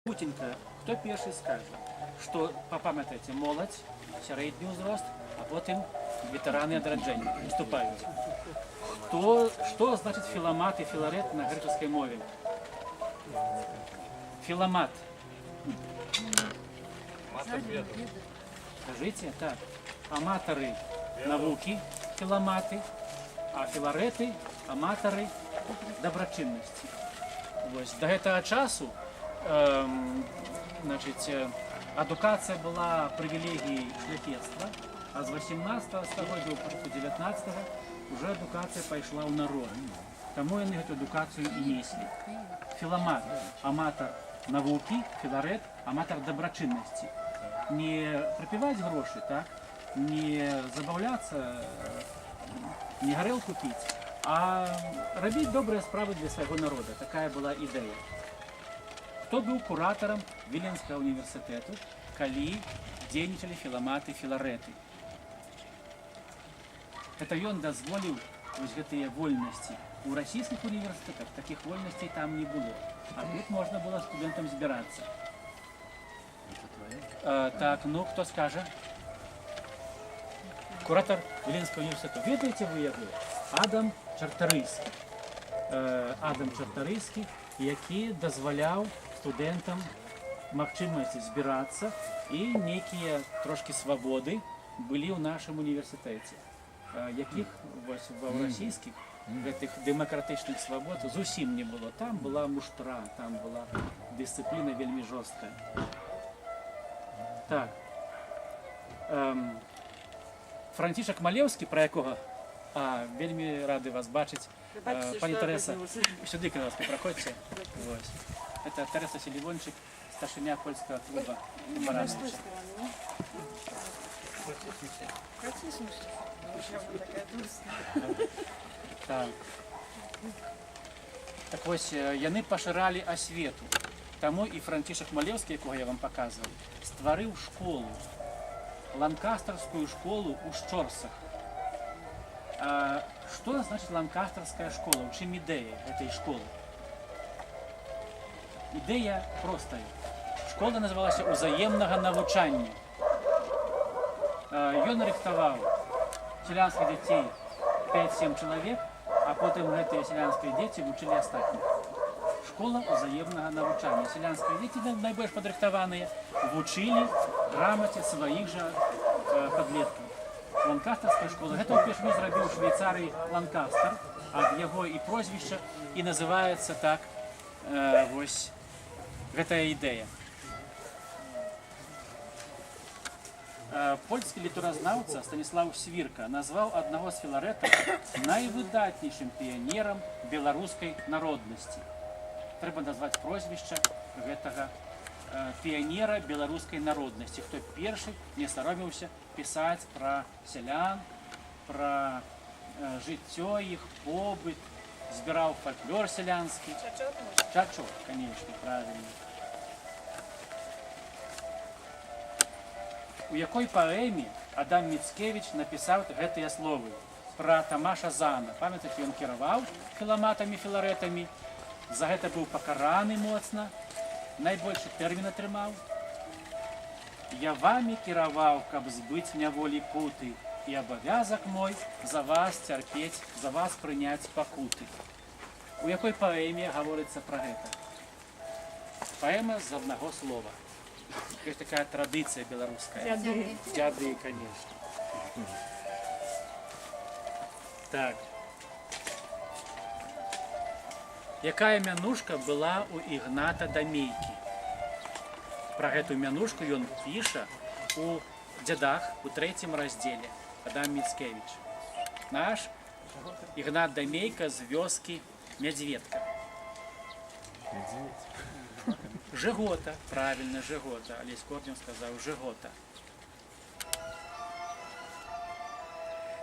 Хуценька, хто першы скажа, што папамятаеце: моладзь, сярэдні ўзрост, а потым ветэраны Адраджэння выступаюць. Хто, што значыць філамат і філарэт на грэчаскай мове? Філамат. Скажыце, так. Аматары навукі, філаматы, а філарэты — аматары дабрачыннасці. Вось, да гэтага часу значыць, адукацыя была прывілегіяй шляхецтва, а з 18 стагоддзя, у пачатку 19 уже адукацыя пайшла ў народ. Таму яны гэту адукацыю і неслі. Філамат — аматар навукі, філарэт — аматар дабрачыннасці. Не прапіваць грошы, так? Не забаўляцца, не гарэлку піць, а рабіць добрыя справы для свайго народа. Такая была ідэя. Хто быў куратарам Віленскага універсітэту, калі дзейнічалі філаматы, філарэты? Это ён дазволіў вось гэтыя вольнасці. У расійскіх універсітэтах такіх вольнасцей там не было. А тут можна было студэнтам збірацца. Так, ну, хто скажа? Куратар Віленскага універсітэту. Ведаеце вы яго? Адам Чартарыйскі. Адам Чартарыйскі, які дазваляў студэнтам магчымасць збірацца, і нейкія трошкі свабоды былі ў нашым універсітэце, якіх вось ва расійскіх гэтых дэмакратычных свабод зусім не было. Там была муштра, там была дысцыпліна вельмі жорсткая. Так. Францішак Малеўскі, пра якога вельмі рады вас бачыць. Прабачце, Пані што Тэрэса, апынулася. Сюды, калі ласка, праходзьце. Вось. Это Тэрэса Селівончык, старшыня польскага клуба З той Баранавіча. стороны, не? Працісніся. Я вот такая толстая. Так. Так вось, яны пашыралі асвету. Таму і Францішак Малеўскі, якога я вам паказваў, стварыў школу, ланкастарскую школу ў Шчорсах. Што значыць ланкастарская школа? У чым ідэя гэтай школы? Ідэя простая. Школа называлася узаемнага навучання. Ён рыхтаваў сялянскіх дзяцей, 5-7 чалавек, а потым гэтыя сялянскія дзеці вучылі астатніх. Школа ўзаемнага навучання. Сялянскія дзеці, найбольш падрыхтаваныя, вучылі грамаце сваіх жа падлеткаў. Ланкастарская школа. Гэта ўпершыню зрабіў у Швейцарыі Ланкастар, ад яго і прозвішча і называецца так вось гэтая ідэя. Польскі літаразнаўца Станіслаў Свірка назваў аднаго з філарэтаў найвыдатнейшым піянерам беларускай народнасці. Трэба назваць прозвішча гэтага піянера беларускай народнасці, хто першы не саромеўся пісаць пра сялян, пра жыццё іх, побыт, збіраў фальклор сялянскі. Чачот, может? Чачот, конечно, правильно. У якой паэме Адам Міцкевіч напісаў гэтыя словы пра Тамаша Зана? Памятаеце, ён кіраваў філаматамі, філарэтамі, за гэта быў пакараны моцна, найбольшы тэрмін атрымаў. Я вамі кіраваў, каб збыць няволі путы, і абавязак мой за вас цярпець, за вас прыняць пакуты. У якой паэме гаворыцца пра гэта? Паэма з аднаго слова. Ёсць такая традыцыя беларуская. Дзяды. Дзяды, конечно. Так. Якая мянушка была у Ігната Дамейкі? Пра гэту мянушку ён піша у «Дзядах» у трэцім раздзеле. Адам Міцкевіч. Наш Ігнат Дамейка з вёскі Мядзведка. Жыгота, правильно, Жыгота. Алесь Корнеў сказаў: Жыгота.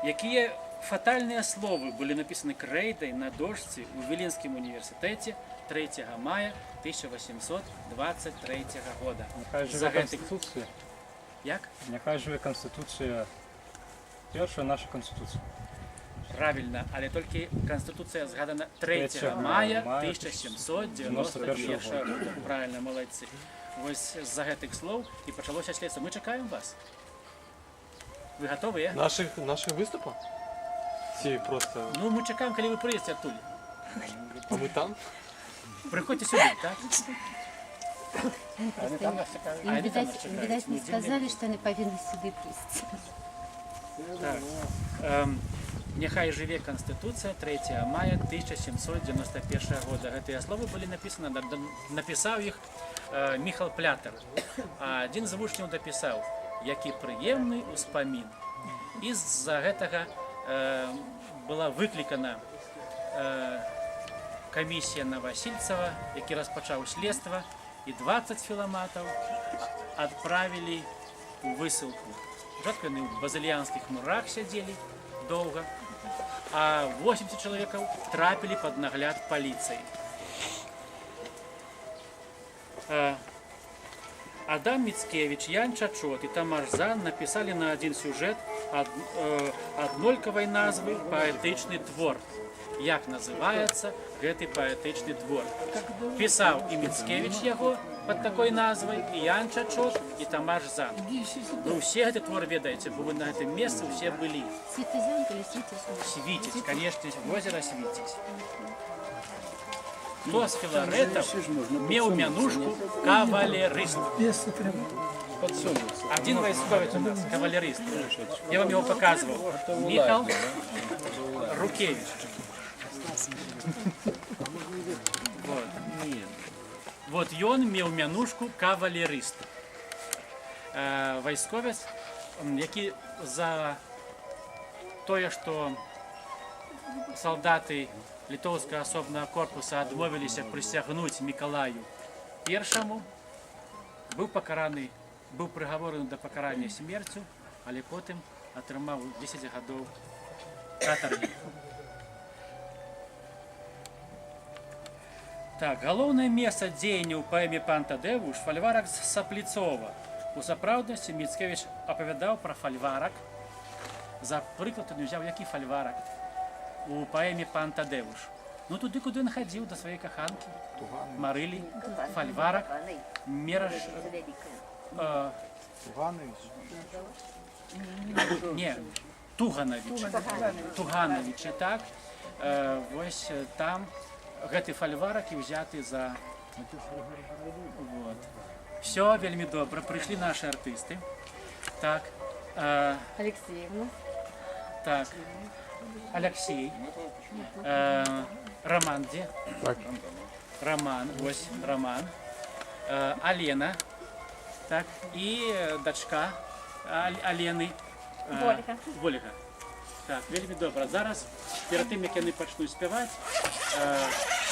Якія фатальныя словы былі напісаны крэйдай на дошцы ў Віленскім універсітэце 3 мая 1823 года? Няхай За жыве гэты Канстытуцыя. Як? Няхай жыве Канстытуцыя. Першая наша Канстытуцыя. Правільна, але толькі Канстытуцыя згадана 3 3 мая мая 1791 года. Правільна, малайцы. Вось з-за гэтых слоў і пачалося следства. Мы чакаем вас. Вы гатовыя? Наших выступа? Ці просто. Ну, мы чакаем, калі вы прыедзеце адтуль. А мы там? Прыходзьце сюды, так? Им, там нас чакаюць. А яны там нас видать, им, чакаюць. видать, не Нідзе не сказали, что они павінны сюды прыйсці. Так. Няхай жыве Канстытуцыя 3 мая 1791 года. Гэтыя словы былі напісаны, напісаў іх Міхал Плятар. А адзін з вучняў дапісаў: «Які прыемны ўспамін». І з-за гэтага была выклікана камісія Навасільцава, які распачаў следства, і 20 філаматаў адправілі ў высылку. Спачатку яны ў базыльянскіх мурах сядзелі доўга, а 80 чалавекаў трапілі пад нагляд паліцыі. Адам Міцкевіч, Ян Чачот і Тамаш Зан напісалі на адзін сюжэт аднолькавай назвы паэтычны твор. Як называецца гэты паэтычны твор? Пісаў і Міцкевіч яго пад такой назвай, і Ян Чачот, і Тамаш Зан. Вы ўсе гэты твор ведаеце, бо вы на гэтым месцы ўсе былі. Світязянка или Світязь? Свіцязь, конечно, возера Свіцязь. Хто з філарэтаў меў мянушку кавалерыст? Адзін вайсковец у нас, кавалерыст. Я вам яго паказваў. Міхал Рукевіч. Вот. Вот ён меў мянушку кавалерыст. Вайсковец, які за тое, што салдаты літоўскага асобнага корпуса адмовіліся прысягнуць Мікалаю Першаму, быў пакараны, быў прыгавораны да пакарання смерцю, але потым атрымаў 10 гадоў катаргі. Так, галоўнае месца дзеяння ў паэме «Пан Тадэвуш» — фальварак з Сапліцова. У сапраўднасці Міцкевіч апавядаў пра фальварак. За прыклад ён узяў які фальварак у паэме «Пан Тадэвуш»? Ну, туды, куды ён хадзіў да сваёй каханкі Марылі, фальварак Мераш. Туганович. Не, Туганавіч. Туганавічы, так. Вось там гэты фальварак і ўзяты за. Вот. Усё вельмі добра. Прыйшлі нашы артысты. Так. Алексеевна. Так. Алексей. Роман дзе? Так. Роман, вось Роман. Алена. Так, і дачка Алены. Вольга. Вольга. Так, вельмі добра. Зараз, перад тым, як яны пачнуць спяваць,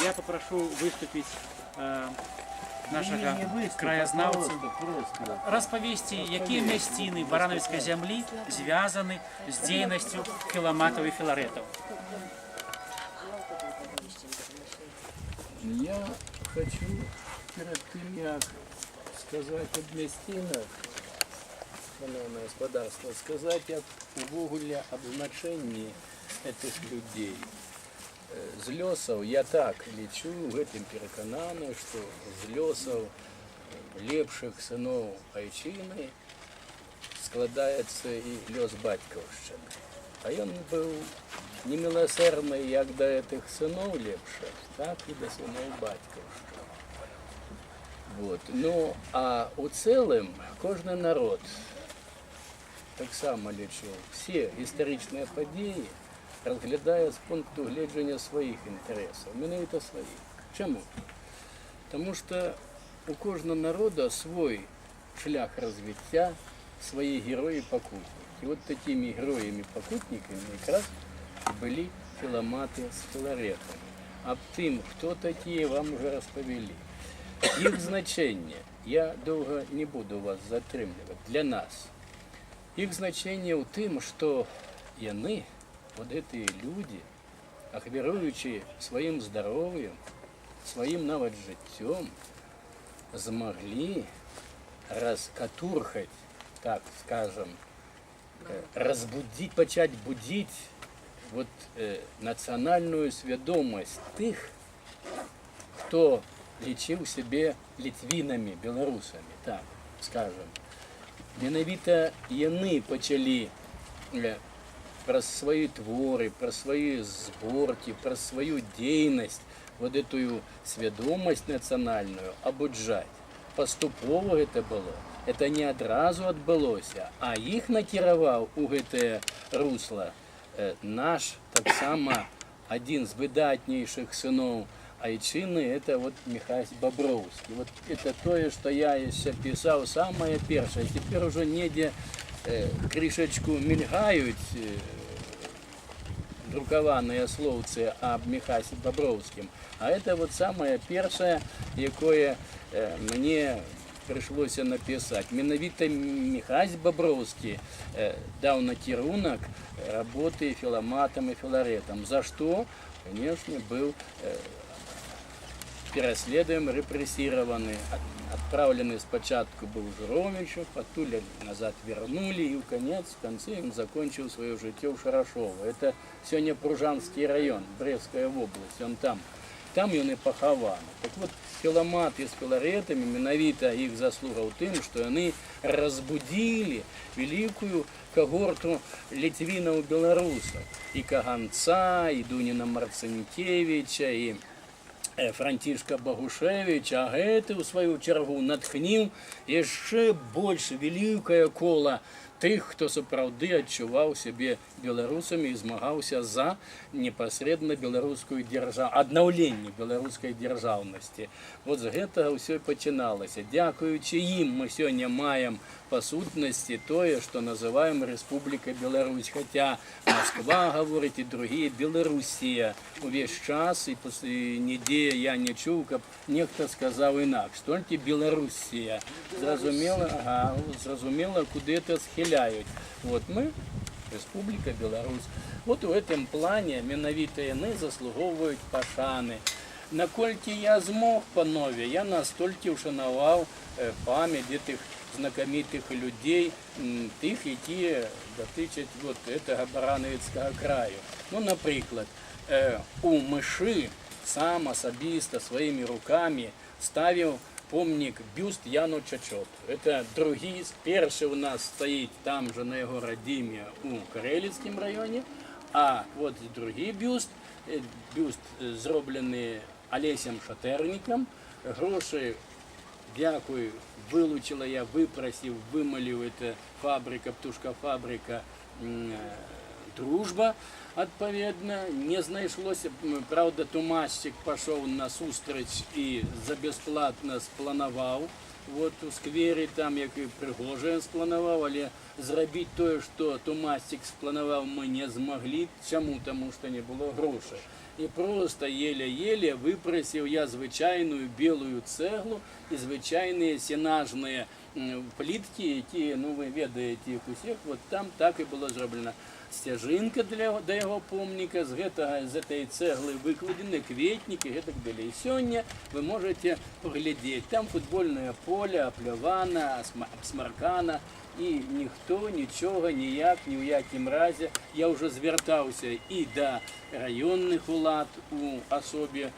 я папрашу выступіць нашага краязнаўцу, распавесці, якія мясціны баранавіцкай зямлі звязаны з дзейнасцю філаматаў і філарэтаў. Я хачу перад тым, як сказаць аб мясцінах, шаноўнае спадарства, сказаць аб увогуле аб значэнні гэтых людзей. З лёсаў, я так лічу, гэтым перакананы, што з лёсаў лепшых сыноў айчыны складаецца і лёс бацькаўшчыны. А ён быў неміласэрны як да гэтых сыноў лепшых, так і да сыноў бацькаўшчыны. Вот. Ну, а у цэлым кожны народ, таксама лічу, все гістарычныя падзеі разглядае з пункту гледжання сваіх інтарэсаў, менавіта сваіх. Чаму? Таму што у кожнага народа свой шлях развіцця, свае героі-пакутнікі. Вот такімі героямі-пакутнікамі якраз і былі філаматы з філарэтамі. Аб тым, хто такія, вам ужо распавялі. Іх значэнне, я доўга не буду вас затрымліваць, для нас. Іх значэнне ў тым, што яны, вот гэтыя людзі, ахвяруючы сваім здароўем, сваім нават жыццём, змаглі раскатурхаць, так скажем, разбудить, пачаць будзіць вот нацыянальную свядомасць тых, хто лічыў сябе ліцвінамі, беларусамі, так скажем. Менавіта яны пачалі праз свае творы, праз свае зборкі, праз сваю дзейнасць вот эту свядомасць нацыянальную абуджаць. Паступова гэта было. Это не адразу адбылося, а іх накіраваў у гэтае русло наш таксама адзін з выдатнейшых сыноў айчыны, это вот Михась Бобровский. Вот это тое, што я яшчэ пісаў самае першае. Цяпер ужо недзе крышачку мільгаюць друкаваныя слоўцы аб Михасе Бобровскім. А это вот самае першае, якое мне прыйшлося напісаць. Менавіта Михась Бобровскі даў накірунак работы Філаматам і Філарэтам, за што, конечно, быў пераследуем, рэпрэсіраваны, адпраўлены спачатку быў Журовічу, патуль назад вярнулі, і ў канец, в канцы ён закончыў сваё жыццё ў Шарашова. Это сёння Пружанскі раён, Брэсцкая вобласць, ён там. Там ён і пахаваны. Так вот, Філаматы з Філарэтамі, менавіта іх заслуга ў тым, што яны разбудзілі вялікую кагорту ліцвінаў беларусаў. І Каганца, і Дуніна Марцінкевіча, і Францішка Багушевіча, а гэты ў сваю чаргу натхніў яшчэ больш вялікае кола тых, хто сапраўды адчуваў сябе беларусамі і змагаўся за непасрэдна беларускую дзяржаву, аднаўленне беларускай дзяржаўнасці. Вот з гэтага ўсё і пачыналася. Дзякуючы ім мы сёння маем па сутнасці тое, што называем Рэспубліка Беларусь, хаця Москва гаворыць і другія Беларусія увесь час, і нідзе я не чуў, каб нехта сказаў інакш, толькі Беларусія. Зразумела, ага, зразумела, куды это схіляюць. Вот мы Рэспубліка Беларусь. Вот у гэтым плане менавіта яны заслугоўваюць пашаны. Наколькі я змог, панове, я настолькі ўшанаваў памяць гэтых знакамітых людзей, тых, якія датычаць вот гэтага баранавіцкага краю. Ну, напрыклад, у Мышы сам асабіста сваімі рукамі ставіў помнік, бюст Яну Чачоту. Это другі, першы у нас стаіць там жа на яго радзіме у Карэліцкім раёне, а вот другі бюст, бюст зроблены Алесем Шатэрнікам. Грошы, дзякую, вылучыла я, выпрасіў, вымаліў, это фабрыка, птушкафабрыка «Дружба», адпаведна, не знайшлося, праўда, Тумасчык пашоў на сустрач і за бясплатна спланаваў, вот у скверы там, як і прыгожа ён спланаваў, але зрабіць тое, што Тумасчык спланаваў, мы не змаглі. Чаму? Таму што не было грошай. І проста еле-еле выпрасіў я звычайную белую цэглу і звычайныя сенажныя пліткі, якія, ну, вы ведаеце іх усіх, вот там так і было зроблена. Сцяжынка да яго помніка, з гэтай цэглы выкладзены кветнік і гэтак далей. Сёння вы можаце паглядзець, там футбольнае поле аплявана, абсмаркана, і ніхто нічога ніяк, ні ў якім разе. Я ўжо звяртаўся і да раённых улад у асобе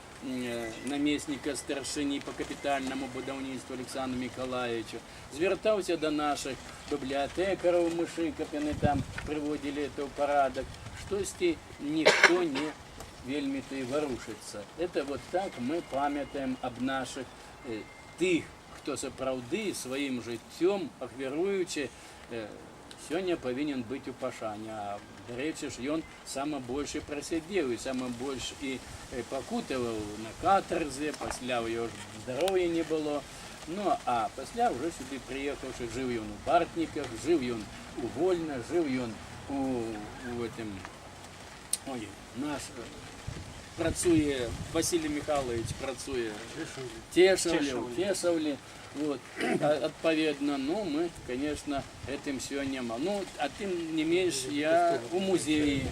намесніка старшыні па капітальнаму будаўніцтву Александру Мікалаевічу, звяртаўся да нашых бібліятэкараў Мышы, каб яны там прыводзілі это ў парадак. Штосьці ніхто не вельмі-то і варушыцца. Это вот так мы памятаем аб нашых тых, хто сапраўды сваім жыццём ахвяруючы, сёння павінен быць у пашане. А дарэчы ж, ён сама больш і прасядзеў, і сама больш і пакутаваў на катарзе, пасля ў яго ж здароўя не было. Ну, а пасля ўжо сюды прыехаўшы, жыў ён у Бартніках, жыў ён у Вольна, жыў ён у этом, ой, наш працуе, Василий Михайлович працуе Цешаўлі, Цешаўлі. Цешаўлі. Вот, адпаведна, ну, мы, конечно, гэтым сёння Ну, а тым не менш, я у музеі,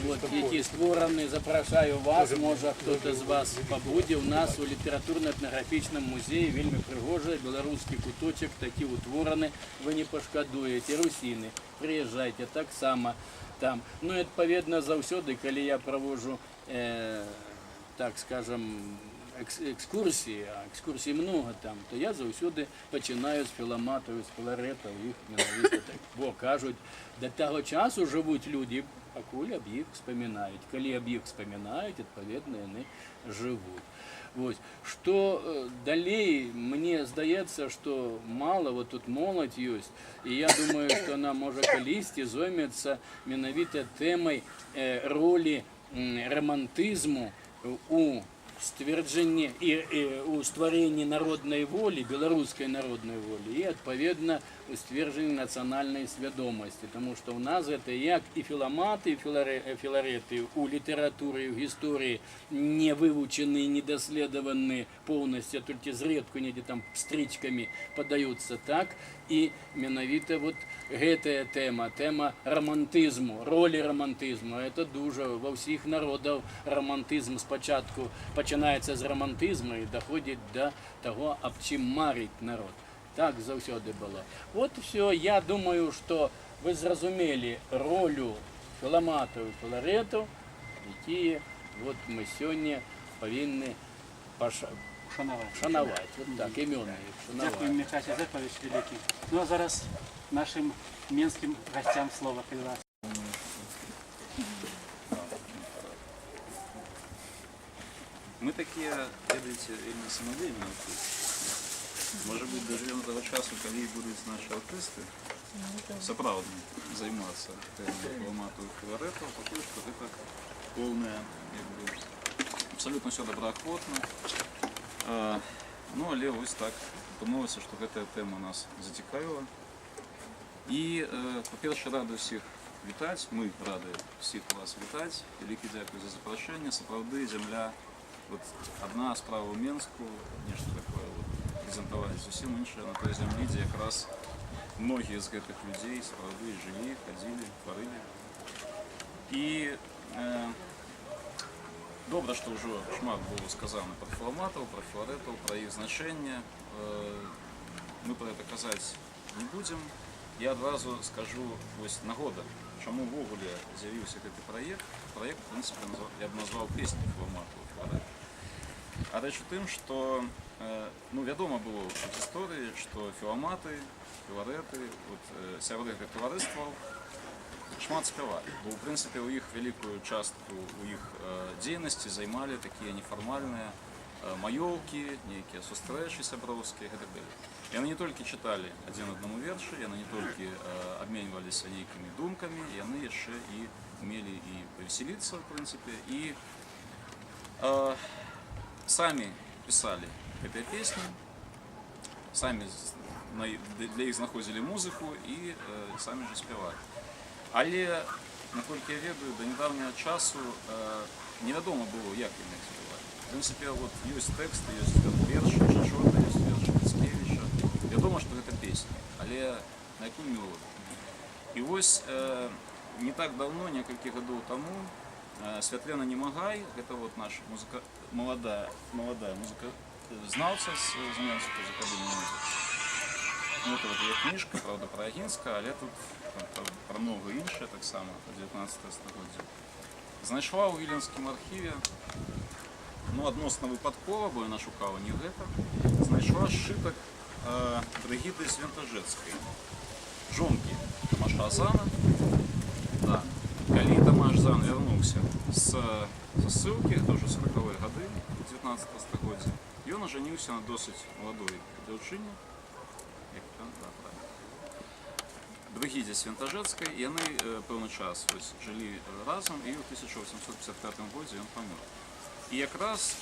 вот, які створаны, запрашаю вас, можа, хто-то з вас пабудзе у нас у літаратурна-этнаграфічным музеі, вельмі прыгожы беларускі куточак такі утвораны, вы не пашкадуеце. Русіны, прыязджайце таксама. Там. Ну і адпаведна заўсёды, калі я праводжу, так скажем, экскурсіі, а экскурсій много там, то я заўсёды пачынаю з філаматаў, з філарэтаў, іх менавіта так. Бо кажуць, да таго часу жывуць людзі, пакуль аб іх вспоминаюць. Калі аб іх вспоминаюць, адпаведна, яны жывуць. Вось. Што далей, мне здаецца, што мала, вот тут моладзь ёсць, і я думаю, што она можа калісьці зоймецца менавіта тэмай ролі рамантызму у сцвярджэнні і у стварэнні народнай волі, беларускай народнай волі і, адпаведна, у сцверджанні нацыянальнай свядомасці, таму што ў нас гэта як і філаматы, і філарэты у літаратуры і ў гісторыі не вывучаны, не даследаваны поўнасцю, а толькі зрэдку недзе там стрычкамі падаюцца, так і менавіта вот гэтая тэма, тэма рамантызму, ролі рамантызму, это дужа ва ўсіх народаў рамантызм спачатку пачынаецца з рамантызму і даходзіць да таго, аб чым марыць народ. Так заўсёды было. Вот все, я думаю, што вы зразумелі ролю філаматаў і філарэтаў, якія вот мы сёння павінны Шанаваць. Шанаваць. Вот так, імёны іх Дзякуем, шанаваць. Міхася Зэпавіч вялікі. Ну а зараз нашым менскім гасцям слова, калі ласка. Мы такія, ведаеце, вельмі самадзейныя артысты. Можа быць, дажывем да таго часу, калі будуць нашы артысты сапраўдна займацца тэмай філаматаў і філарэтаў, пакуль што гэта поўная, як бы, абсалютна ўсё добраахвотна. Ну, але вось так апынулася, што гэтая тэма нас зацікавіла. І, па-першае, рады ўсіх вітаць, мы рады ўсіх вас вітаць. Вялікі дзякуй за запрашэнне. Сапраўды, зямля, вот адна справа ў Менску, нешта такое вот прэзентаваць, зусім іншая на той зямлі, дзе якраз многія з гэтых людзей сапраўды жылі, хадзілі, тварылі. І добра, што ўжо шмат было сказана пра філаматаў, пра філарэтаў, пра іх значэнне. Мы пра гэта казаць не будзем. Я адразу скажу, вось нагода, чаму ўвогуле з'явіўся гэты праект. Праект, в прынцыпе, я б назваў «Песні філаматаў і філарэтаў». А рэч у тым, што ну, вядома было ў гісторыі, што філаматы, філарэты, вот, сябры гэтых таварыстваў шмат спявалі. Бо, ў прынцыпе, у іх вялікую частку у іх дзейнасці займалі такія нефармальныя маёўкі, нейкія сустрэчы сяброўскія і гэтак далей. Яны не толькі чыталі адзін аднаму вершы, яны не толькі абменьваліся нейкімі думкамі, яны яшчэ і умелі і павесяліцца, в прынцыпе, і самі пісалі гэтыя песні, самі для іх знаходзілі музыку і самі ж спявалі. Але, наколькі я ведаю, да нядаўняга часу невядома было, як яны іх спявалі. В прынцыпе, вот ёсць тэксты, ёсць вершы Чачота, ёсць вершы Міцкевіча. Вядома, што гэта песні, але на якую мелодыю? І вось не так давно, некалькі гадоў таму, Святлана Немагай, гэта вот наша музыка, маладая музыка знаўца з Менску, з Акадэміі музыкі. Ну, это вот яе кніжка, праўда, пра Агінска, але тут там, пра многа іншае таксама, пра 19 стагоддзе. Знайшла ў віленскім архіве, ну, адносна выпадкова, бо яна шукала не гэта, знайшла сшытак Брыгіды Свентажэцкай, жонкі Тамаша Зана. Да. Калі Тамаш Зан вярнуўся са ссылкі, гэта ўжо 40-е гады 19 стагоддзя, ён ажаніўся на досыць маладой дзяўчыне, як там, да, правильно, Брыгідзе Свентажэцкай, яны пэўны час вось жылі разам, і ў 1855 годзе ён памёр. І якраз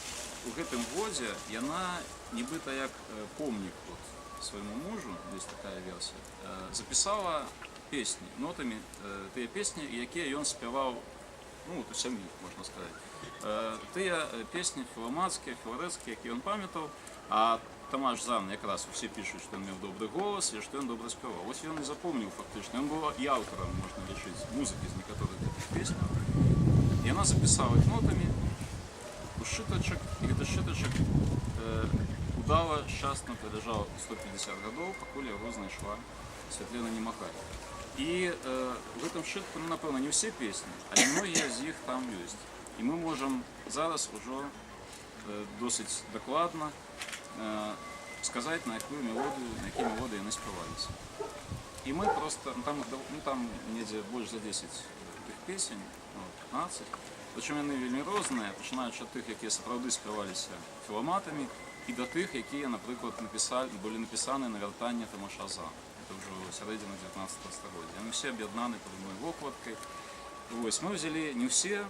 у гэтым годзе яна нібыта як помнік вот свайму мужу, есть такая версія, запісала песні нотамі, тыя песні, якія ён спяваў, ну, вот у сям'і, можна сказаць. Тыя песні філамацкія, філарэцкія, якія ён памятаў, а Тамаш Зан якраз усе пішуць, што ён меў добры голас і што ён добра спяваў. Вось ён і запомніў фактычна. Ён быў і аўтарам, можна лічыць, музыкі з некаторых гэтых песняў. І яна запісала іх нотамі у сшытачак, і гэты сшытачак удала шчасна праляжаў 150 гадоў, пакуль яго знайшла Святлана Немагай. І в гэтым сшытку, ну, напэўна, не ўсе песні, але многія з іх там ёсць. І мы можам зараз ужо досыць дакладна сказаць, на якую мелодыю, на якія мелодыі яны спяваліся. І мы просто, ну, там, ну, там недзе больш за 10 тых песень, ну, 15. Прычым яны вельмі розныя, пачынаючы ад тых, якія сапраўды спяваліся філаматамі, і да тых, якія, напрыклад, напісалі, былі напісаны на вяртанне Тамаша За. Это ўжо сярэдзіна 19 стагоддзя. Яны ўсе аб'яднаны пад адной вокладкай. Вось, мы ўзялі не ўсе.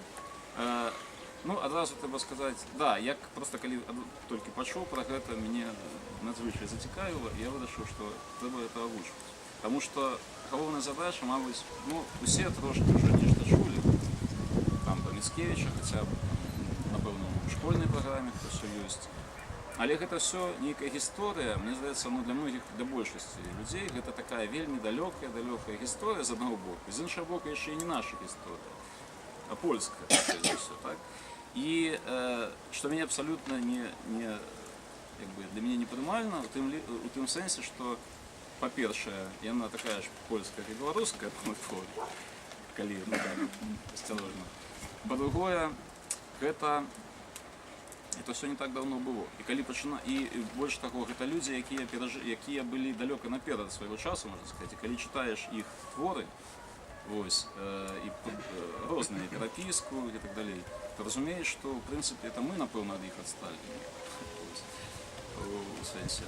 Ну, адразу трэба сказаць, да, як просто калі толькі пачуў пра гэта, мяне надзвычай зацікавіла, і я вырашыў, што трэба это агучваць. Таму што галоўная задача, мабыць, ну, усе трошкі ўжо нешта чулі, там пра Міцкевіча хаця б, напэўна, у школьнай праграме гэта ўсё ёсць. Але гэта ўсё нейкая гісторыя, мне здаецца, ну, для многіх, для большасці людзей гэта такая вельмі далёкая, далёкая гісторыя з аднаго боку, з іншага боку яшчэ і не наша гісторыя, а польская, хутчэй за ўсё, так? І што мяне абсалютна не як бы, для мяне непрымальна у тым сэнсе, што, па-першае, яна такая ж польская, як і беларуская, па калі, ну, так, асцярожна. Па-другое, гэта ўсё не так давно было. І калі пачына і больш таго, гэта людзі, якія былі далёка наперад свайго часу, можна сказаць, і калі чытаеш іх творы, вось, і розныя, перапіску і так далей, то разумееш, што ў прынцыпе это мы, напэўна, ад іх адсталі. Вось, у сэнсе.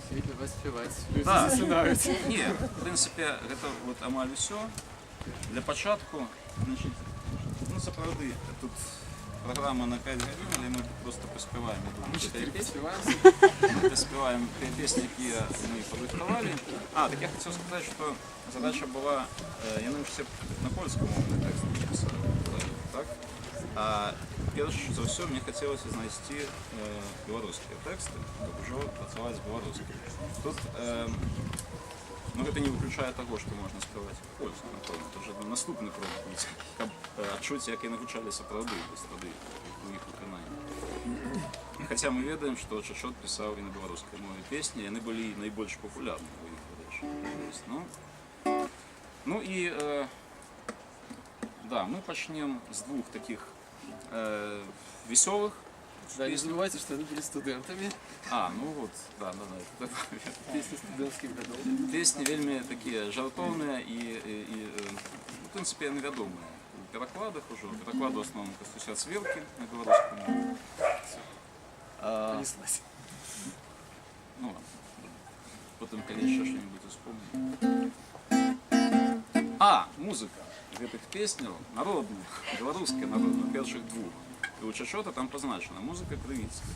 Сильно вас спевать. Люди Да. засыпают. Не, в прынцыпе, гэта вот амаль усё. Для пачатку, значит, ну, сапраўды, тут праграма на 5 гадзін, але мы просто паспяваем, я думаю, Мы чатыры четыре песні. поспеваем. Мы паспяваем тыя песні, якія мы падрыхтавалі. А, так я хацеў сказаць, што задача была, яны ўсе на польскамоўны тэкст напісалі, так? А перш за ўсё мне хацелася знайсці беларускія тэксты, каб ужо працаваць з беларускімі. Тут ну, гэта не выключае таго, што можна спяваць польску, напэўна, это ўжо наступны крок будзе, каб адчуць, як яны гучалі сапраўды, вось тады у іх выкананні. Хаця мы ведаем, што Чачот пісаў і на беларускай мове песні, яны былі найбольш папулярныя ў іх, дарэчы. Вось, ну і да, мы пачнем з двух такіх вясёлых Да, не песен. забывайте, что они были студентами. А, ну вот, да. Песни студентских годов. Песні вельмі такія жартоўныя і, ну, в прынцыпе, яны вядомыя. У перакладах ужо, пераклады ў асноўным Кастуся Цвіркі на беларускую мову. А, Понеслась. Ну ладно. Потым, калі яшчэ что-нибудь успомню. А, музыка гэтых песняў народных, беларуская народная, першых двух. І у Чачота там пазначана музыка Крывіцкая.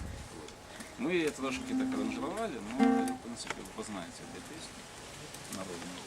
Мы яе трошкі так аранжыравалі, но, але, в прынцыпе, вы пазнаеце гэтыя песні народныя.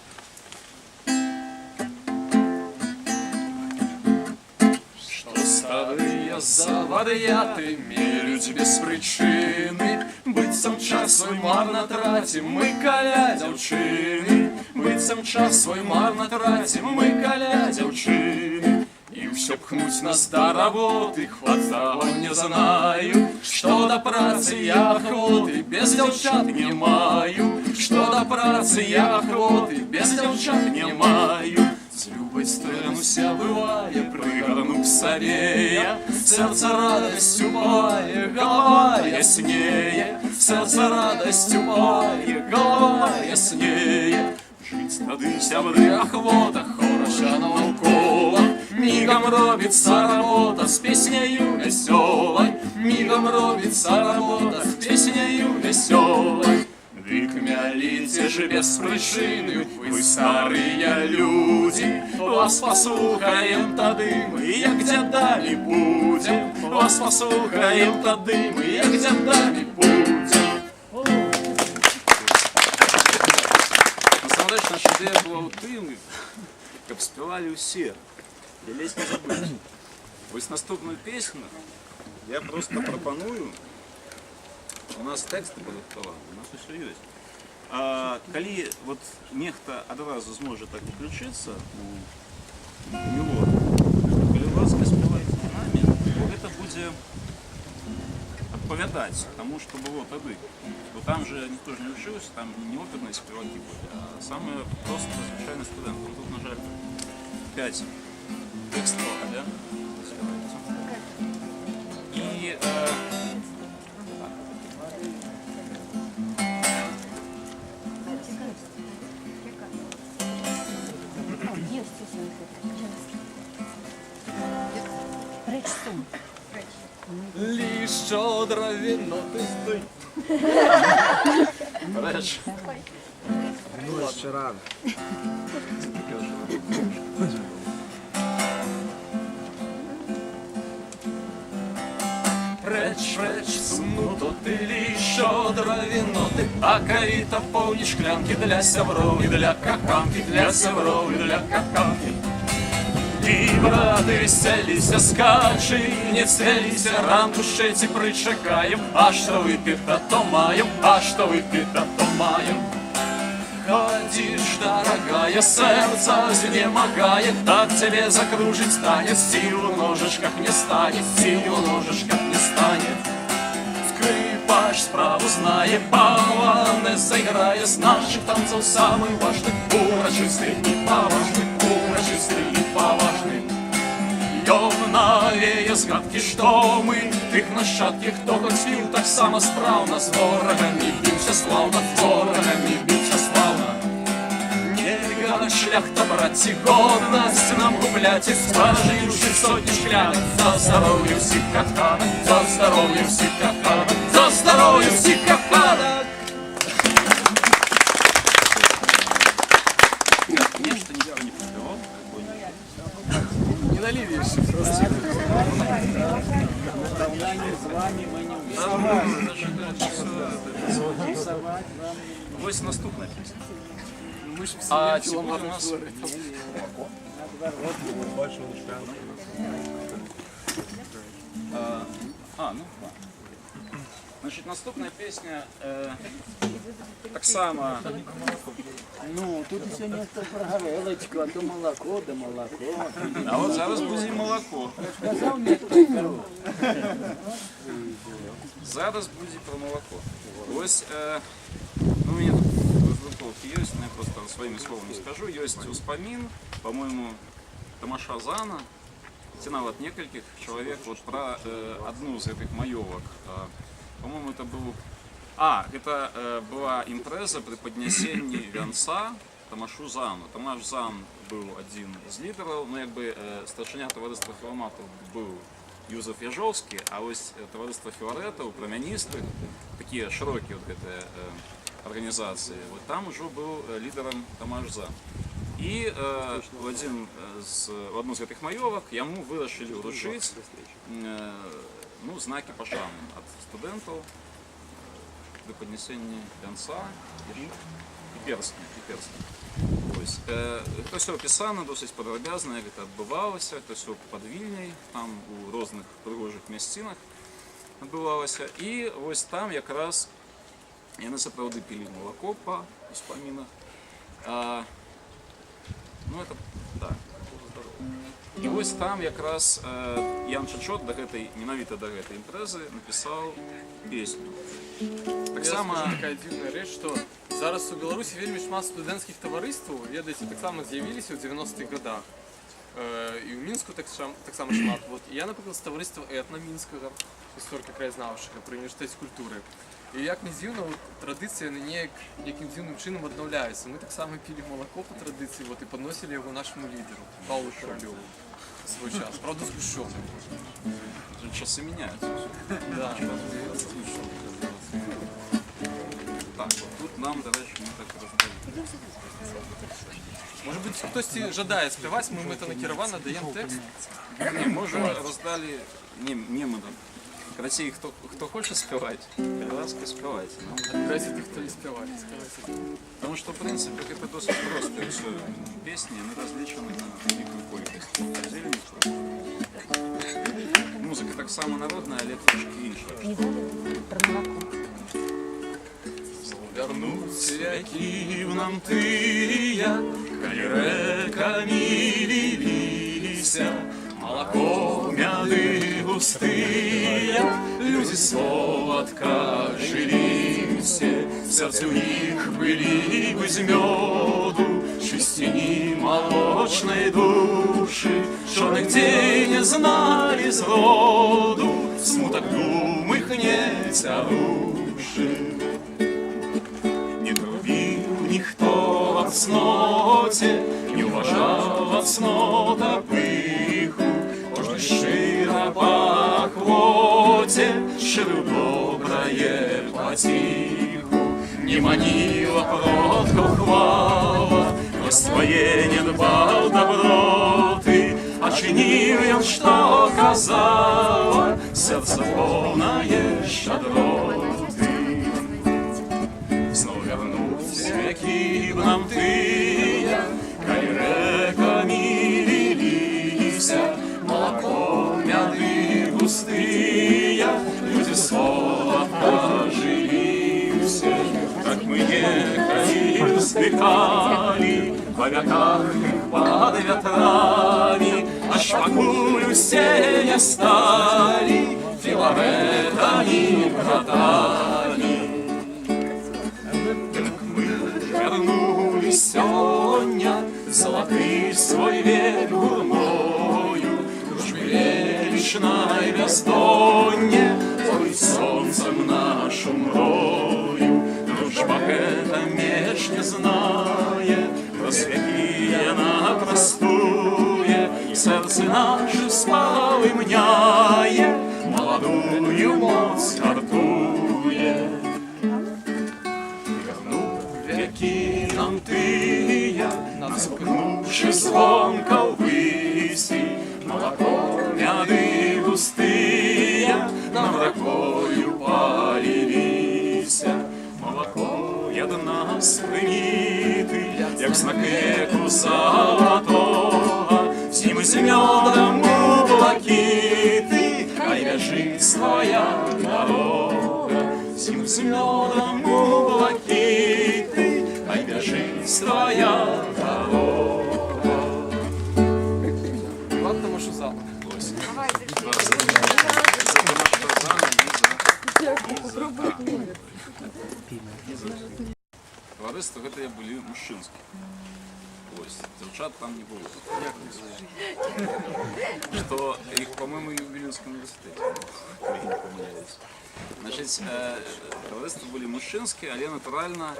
Што старыя завар'яты мелюць без прычыны, быццам час свой марна трацім мы каля дзяўчыны, быццам час свой марна трацім мы каля дзяўчыны. І ўсё пхнуць нас да работы, хватало не знаю, што да працы я ахвоты без дзяўчат не маю, што да працы я ахвоты без дзяўчат не маю. З Любай стрэнуся, бывае, прыгарну к сабе я, сэрца радасцю палае, галава яснее, сэрца радасцю палае, галава яснее. Жыць тады, сябры, ахвота, хораша наўкола, мігам робіцца работа з песняю вясёлай, мігам робіцца работа з песняю вясёлай. Дык мяліце ж без прычыны, вы, старыя людзі, вас паслухаем тады мы, як дзядамі будзем, вас паслухаем тады мы, як дзядамі будзем. Насамрэч, наша ідэя была ў тым, каб спявалі ўсе. Я ледзь не забыўся. Вось наступную песню я просто прапаную. У нас тэксты падрыхтаваны, у нас усё ёсць. А, калі вот нехта адразу зможа так уключыцца у мелодыю, то, калі ласка, спявайце з намі, бо гэта будзе ад Адпавядаць таму, што было тады. Бо там же ніхто ж не вучыўся, там не оперныя спевакі былі, а самыя проста звычайныя студэнты. Ну, тут, на жаль, 5 тэкстаў, але спяваецца. І Есть. Прэч сум. Ліщодра віно ти стой. Рэч. Ну, ще рано. Таке вже. Прэч, прэч, смуту ты ліщодра віно ти, а каріта повні шклянки для сяброў і для каханкі, для сяброў і для каханкі. І, браты, весяліся, скачы, не цэліся, ранку ще ці причекаєм, а що випіта, то маєм, а що випіта, то маєм. Ходишь, дорогая, сердце знемогает, так тебе закружить танец, сил в ножичках не станет, сил в ножичках не станет. Скрипач справу знає, паванеса грає, з наших танців самий важний, урочистий і поважний, урочистий і поважний. Ён навеє згадки, що ми тих нащадки, хто хоч спів так само справно, з ворогами бився славно, з ворогами бився славно. Нельга шляхта брать і годность нам гублять, і споживши сотні шклянок, за здоров'я всіх коханок, за здоров'я всіх коханок, за здоров'я всіх коханок. Нешта ніхто не паспяваў, Не налили еще просто. Параўнанні з вамі мы не ўсё. Вось наступная песня. Мы ж А все ці будзе у нас Бачили шклянку. А, ну да. Значит, наступная песня таксама Ну, тут еще нешта пра гарэлачку, а то малако да малако. А от зараз будзе і малако. Сказаў нехта карову. Зараз будзе пра малако. Вось, ну, у мяне тут раздрукоўкі ёсць, но я проста сваімі словамі скажу. Ёсць успамін, по-моему, Тамаша Зана, ці нават некалькіх чалавек вот пра адну з гэтых маёвак. По-моему, это был... А, гэта была імпрэза пры паднясенні вянца Тамашу Зану. Тамаш Зан быў адзін з лідараў, ну, як бы старшыня таварыства філаматаў быў Юзаф Яжоўскі, а вось таварыства філарэтаў, прамяністых, такія шырокія вот гэтыя арганізацыі, вот там ужо быў лідарам Тамаш Зан. І у адну з гэтых маёвак яму вырашылі ўручыць ну, знакі пашаны ад студэнтаў пры паднясенні вянца і персня, і персня. Вось. Гэта ўсё апісана досыць падрабязна, як гэта адбывалася, гэта ўсё пад Вільняй, там у розных прыгожых мясцінах адбывалася. І вось там якраз яны сапраўды пілі малако па успамінах. А, ну это да, здорово. І вось там якраз Ян Чачот да гэтай, менавіта да гэтай імпрэзы напісаў песню. Таксама Я скажу, такая дзіўная рэч, што зараз у Беларусі вельмі шмат студэнцкіх таварыстваў, ведаеце, таксама з'явіліся ў 90-х годах. І ў Мінску таксама шмат. Вот. І я, напрыклад, з таварыства этна мінскага, гісторыка-краязнаўчага пры універсітэце культуры. І як не дзіўна, вот, традыцыі яны неяк нейкім дзіўным чынам аднаўляюцца. Мы таксама пілі малако па традыцыі, вот, і падносілі яго нашаму лідару Паўлу Каралёву у свой час. Праўда, згушчоным. Часы меняются. Да. Так, вот тут нам, дарэчы, мы так раздалі. Можа быць, хтосьці жадае спяваць, мы мэтанакіравана даем тэкст. Не, можа, раздалі. Не, не мы там. Карацей, хто хоча спяваць, калі ласка, спявайце. Нам Адбірайце тых, хто не спявае. Спявайце. Потому что, в принципе, это досыць простыя всё песні, яны разлічаны на вялікую колькасць удзельнікаў. Музыка таксама народная, але трошкі іншая. Не далі пра малако. Вярнуць вякі в нам тыя, калі рэкамі ліліся, малако, мяды густыя, людзі. Соладка жылі ўсе, сэрцы ў іх былі без мёду, чысціні малочнай душы, чорных дзей не зналі зроду, смутак дум іх не цярушыў. Не трубіў ніхто аб цноце, не ўважала цнота пыху, кожны шчыра па ахвоце шырыў добрае паціху. Не маніла продкаў хвала, Рост свае не дбаў даброты, а чыніў ён, што казала сэрца, поўнае шчадроты. Зноў вярнуць вякі б нам тыя, калі рэкамі ліліся малако, мяды густыя, людзі соладка жылі ўсе. Так мы ехалі, уздыхалі па вяках тых пад вятрамі, аж пакуль усе не сталі Філарэтамі, братамі. Так мы вярнулі сёння залаты свой век гурмою, дружбы велічнай бяздонне, полыць сонцам нашу мрою. Дружба гэта меж не знае, праз вякі яна прастуе, сэрцы нашы спалымняе, маладую моц гартуе. Вярнуць вякі нам тыя, нас гукнуўшы звонка ўвысі, малако, мяды густыя, нам ракою паліліся. Малако ад нас прымі ты, як знак веку залатога, зніми з мёдам у блакіты, хай бяжыць твая дарога. Зніми з мёдам у блакіты, хай бяжыць твая дарога. Іван Тамашу Зана. Ось. Давайте. За Тамаша Зана і за Таварыства гэтыя былі мужчынскія. Ось, дзяўчат там не было. Што іх, по-моему, і ў Віленскім універсітэце, калі я не памыляюсь. Значыць, таварыствы былі мужчынскія, але натуральна,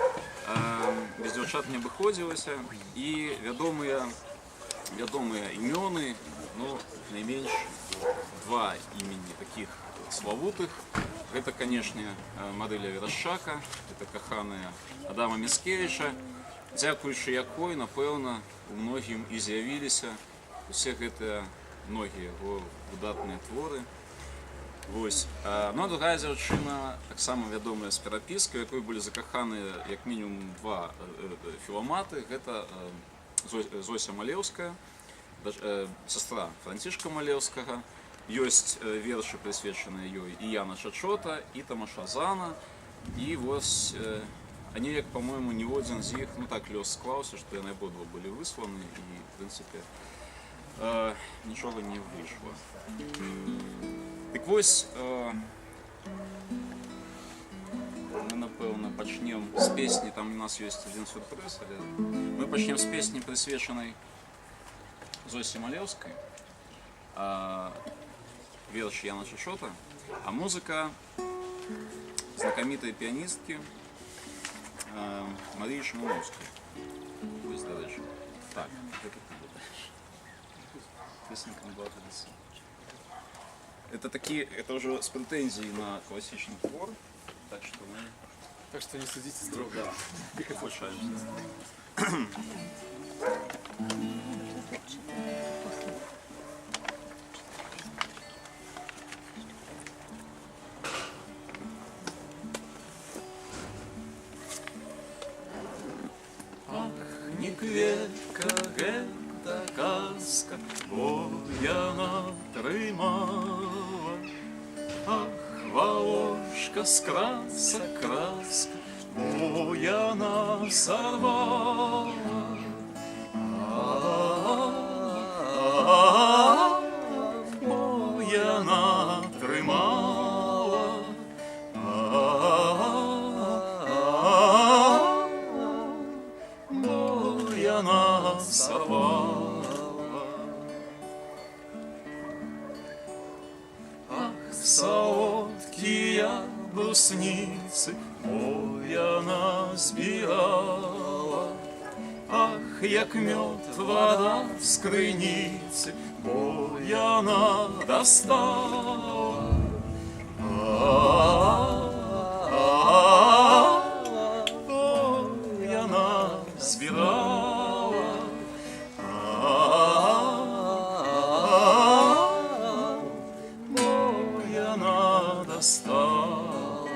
без дзяўчат не абыходзілася, і вядомыя імёны, ну, найменш два імені такіх славутых. Гэта, канешне, Марыля Верашчака, это каханая Адама Міцкевіча, дзякуючы якой, напэўна, у многім і з'явіліся усе гэтыя многія яго выдатныя творы. Вось. Ну, а другая дзяўчына, таксама вядомая з перапіскі, у якой былі закаханыя як мінімум два філаматы, гэта Зося Малеўская, сестра Францішка Малеўскага. Ёсць вершы, прысвечаныя ёй і Яна Чачота, і Тамаша Зана. І вось а неяк, по-моему, ніводзін з іх, ну, так лёс склаўся, што яны абодва былі высланы і, в прынцыпе, нічога не выйшла. Дык вось, мы, напэўна, пачнем з песні, там у нас ёсць адзін сюрпрыз, але мы пачнем з песні, прысвечанай Зосі Малеўскай, верш Яна Чачота, а музыка знакамітай піяністкі Марыі Шыманоўскай. Вось, дарэчы. Так, гэта ты будзеш. Песенька Багарицы. Это такие, это уже с претензией на классичный твор, так что мы Так что не судите строго. Да, соглашаемся. Ах, не кветка гэта казка, бо яна трымала. Ах, волошка з красак краска, бо яна сарвала. А, бо яна трымала. Солодкія брусніцы, бо яна збірала. Ах, як мёд вада з крыніцы, бо яна дастала. А, бо яна збірала. А, бо яна дастала.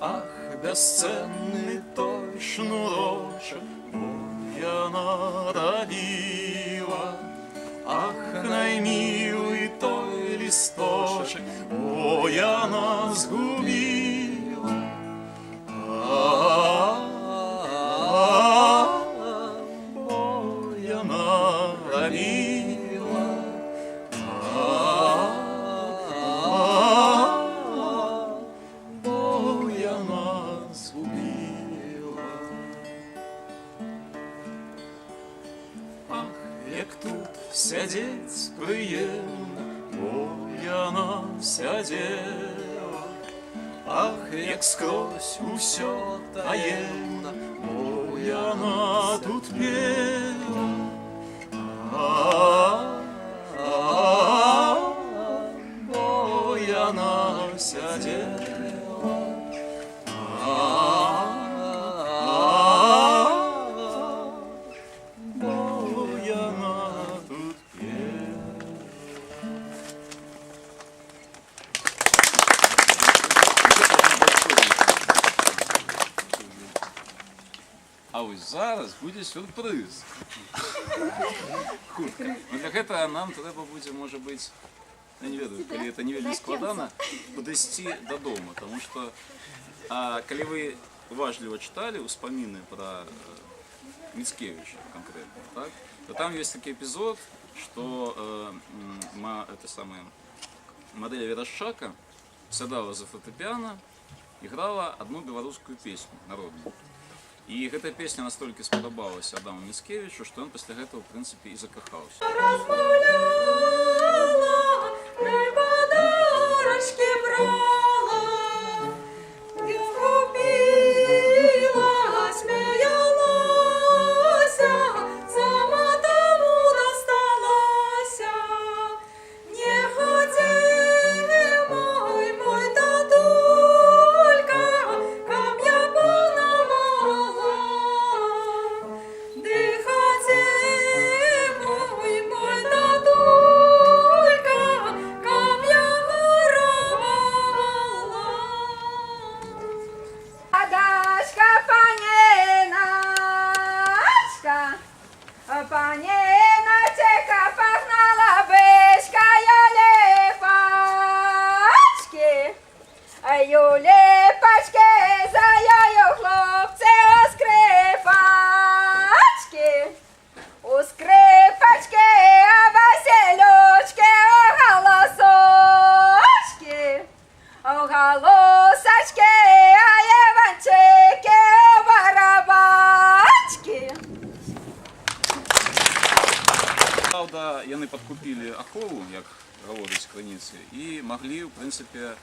Ах, бясцэнны той шнурочак, бо яна рабіла. Ах, наймілы той лісточак, бо яна згубіла. А, бо яна рабіла. А, бо яна згубіла. Ах, як тут сядзець прыемна, бо яна сядзела. Ах, як скрозь усё таемна, бо яна тут пела. А, бо яна сядзела. А, бо яна тут пела. А вось зараз будзе сюрпрыз. Хутка. Ну, для гэтага нам трэба будзе, можа быць, я не ведаю, калі это не вельмі складана, падысці дадому, таму што калі вы уважліва чыталі ўспаміны пра Міцкевіча канкрэтна, так, то там ёсць такі эпізод, што это самое, Марыя Верашчака сядала за фартэпіяна і грала одну беларускую песню народную. І гэта песня настолькі спадабалася Адаму Міцкевічу, што ён пасля гэтага, в прынцыпе, і закахаўся. Размаўляла, да й падарачкі брала, Дзевку біла, смяялася, сама таму дасталася. Не хацеў мой татулька, каб я пана мала. Ды хацеў мой татулька, каб я гаравала. Адашка, паненачка, паненачка, пагнала бычка Юліпачкі. Юліпачкі, за ёю хлопцы у скрыпачкі. У скрыпачкі, а Васілючкі у галасочкі. У галосачкі, а Іванчыкі у барабачкі. Праўда, яны падкупілі ахову, як гаворыць крыніцы, і маглі, ў прынцыпе,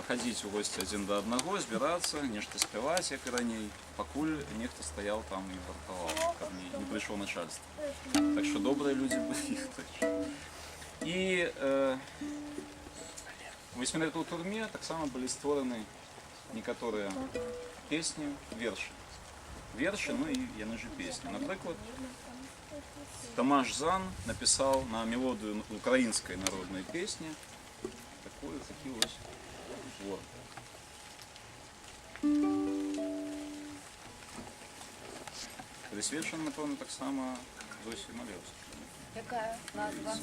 хадзіць у госці адзін да аднаго, збірацца, нешта спяваць, як і раней, пакуль нехта стаяў там і вартаваў, каб не прыйшло начальство. Так што добрыя людзі былі. Так што. І вось менавіта ў турме таксама былі створаны некаторыя песні, вершы. Вершы, ну і яны ж песні. Напрыклад, Тамаш Зан напісаў на мелодыю украінскай народнай песні такі вось твор. Прысвечаны, напэўна, таксама Зосі Малеўскай. Якая назва?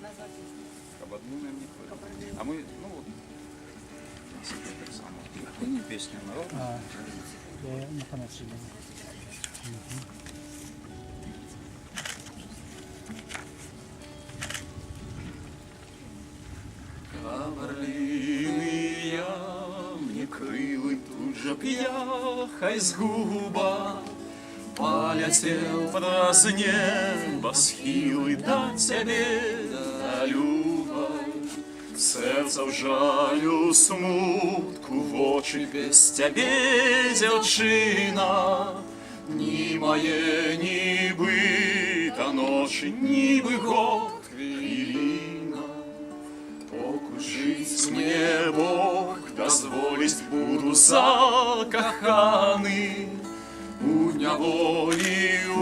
Назва песні? Кабардына мне ходит. А мы, ну вот, в принципе, таксама. Песня народная. А, я не памятаю. Каварліны мне крылы, тут жа б я, хай згуба, паляцеў праз неба схілы да цябе, да. Любай, сэрца ў жалю, смутку вочы. Без цябе, дзяўчына, дні мае нібыта ночы, нібы год хвіліна. Покуль жыць мне Бог дазволіць, буду закаханы. У няволі, у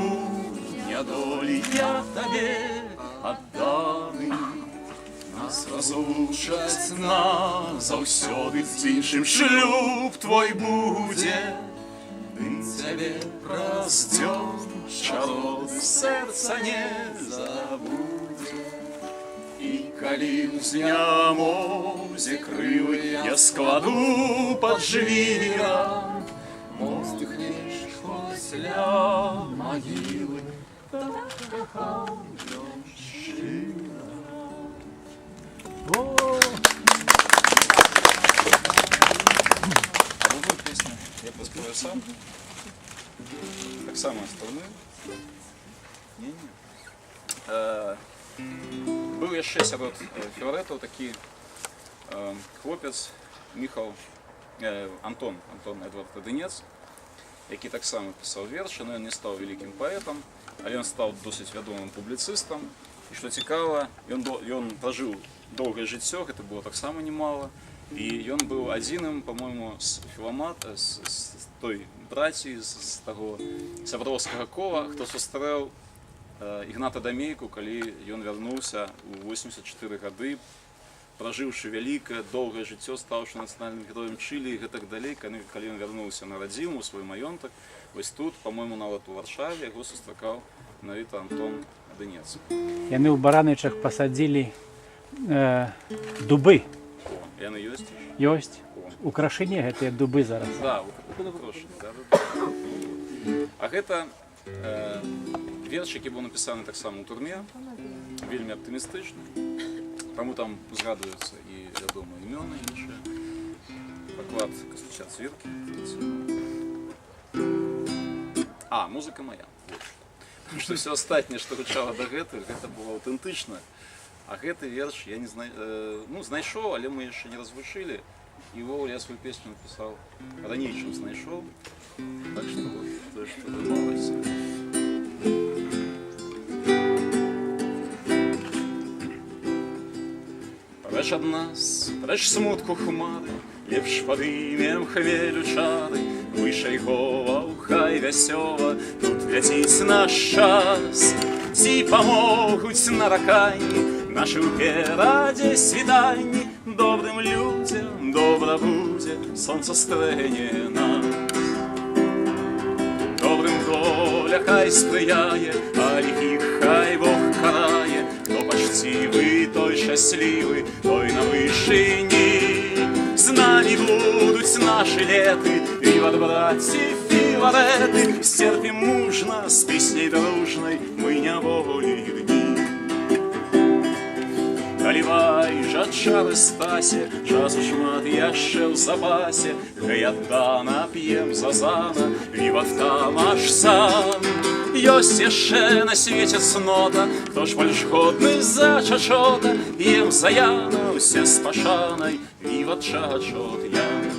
нядолі я табе адданы. Нас разлучаць назаўсёды, з іншым шлюб твой будзе. Ды цябе праз дзён чароды сэрца не забудзе. І калі ў знямозе крылы я складу пад жвірам, мо ўздыхнеш хоць ля магілы, так кахаў ён шчыра. О! А другую песню я паспяваю сам. Таксама астаўны. Не-не. Быў яшчэ сярод філарэтаў такі хлопец Міхал Антон Эдвард Адынец, які таксама пісаў вершы, но ён не стаў вялікім паэтам, але ён стаў досыць вядомым публіцыстам. І што цікава, ён пражыў доўгае жыццё, гэта было таксама немала. І ён быў адзіным, по-моему, з філамата, з той браці, з таго сяброўскага кола, хто сустрэў Ігната Дамейку, калі ён вярнуўся ў 84 гады, пражыўшы вялікае доўгае жыццё, стаўшы нацыянальным героем Чылі і гэтак далей, калі ён вярнуўся на радзіму, у свой маёнтак, вось тут, по-моему, нават у Варшаве яго сустракаў менавіта Антон Адынец. Яны ў Баранавічах пасадзілі дубы. О, яны ёсць? Ёсць. О. У Крашыне гэтыя дубы зараз. Да, у Крашыне, да. А гэта верш, які быў напісаны таксама ў турме, вельмі аптымістычны. Таму там узгадваюцца і вядомыя імёны іншыя. Паклад Кастуся Цвіркі. А, музыка моя. Вот что. Потому что все астатняе, што гучала дагэтуль, гэта было аўтэнтычна. А гэты верш я не ну, знайшоў, але мы яшчэ не развучылі. І ўвогуле я сваю песню напісаў раней, чым знайшоў. Так што вот тое, што атрымалася. Прэч ад нас, прэч смутку хмары, лепш падымем хвелю чары, вышэй голаў, хай вясёла, тут ляціць наш час. Ці памогуць нараканні нашы ўперадзе світанні, добрым людзям добра будзе, сонца стрэне нас. Добрым доля хай спрыяе, а ліхіх хай Бог карае. Хто пачцівы, той шчаслівы, той на вышыні. З намі будуць нашы леты, віват, браці, філарэты, сцерпім мужна, з песняй дружнай мы няволі дні. Наливай жа чары, Стасе, часу шмат яшчэ ў запасе, гэй, аддана п'ем за Зана, віват Тамаш сам. Ёсць яшчэ на свеце цнота, хто ж больш годны за Чачота, п'ем за Яна усе з пашанай, віват Чачот Ян.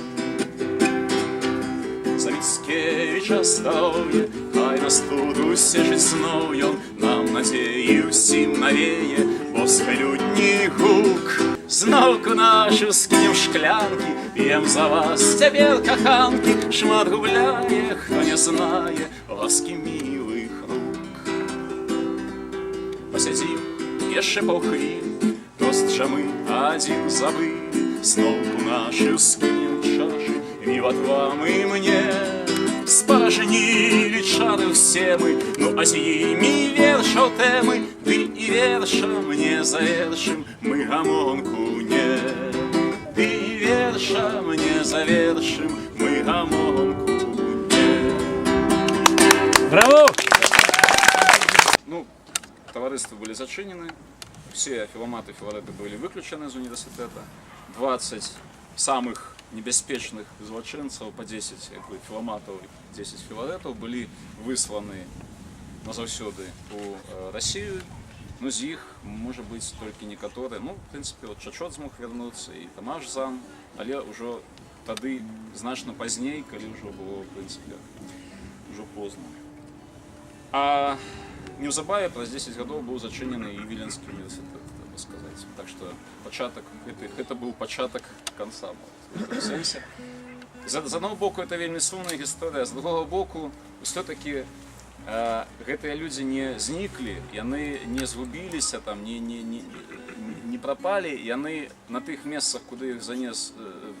За Міцкевіча здароўе, хай нас тут усе жыць зноў ён, нам надзеі ўсім навее, боска лютні гук. Зноўку нашу скінем шклянкі, п'ем за вас цяпер, каханкі, шмат губляе, хто не знае ласкі мілых рук. Пасядзім яшчэ паўхвілі, тост жа мы адзін забылі, зноўку нашу скінем чашы, віват вам і мне. Спаражнілі чары ўсе мы, ну а з імі вершаў тэмы, ды і вершам не завершым мы гамонку не. Ды і вершам не завершым мы гамонку не. Браво! Ну, таварыствы былі зачынены, все філаматы, філарэты былі выключаны з універсітэта. 20 самых небяспечных злачынцаў, па 10, як бы, філаматаў і 10 філарэтаў былі высланы назаўсёды у Расію. Ну, з іх, можа быць, толькі некаторыя. Ну, в прынцыпе, вот Чачот змог вярнуцца і Тамаш Зан, але ўжо тады значна пазней, калі ўжо было, в прынцыпе, ўжо позна. А неўзабаве, праз 10 гадоў, быў зачынены і Віленскі універсітэт, трэба сказаць. Так што пачатак, гэта быў пачатак канца, у гэтым сэнсе. З аднаго боку, это вельмі сумная гісторыя, з другога боку, ўсё-такі гэтыя людзі не зніклі, яны не згубіліся там, не прапалі, яны на тых месцах, куды іх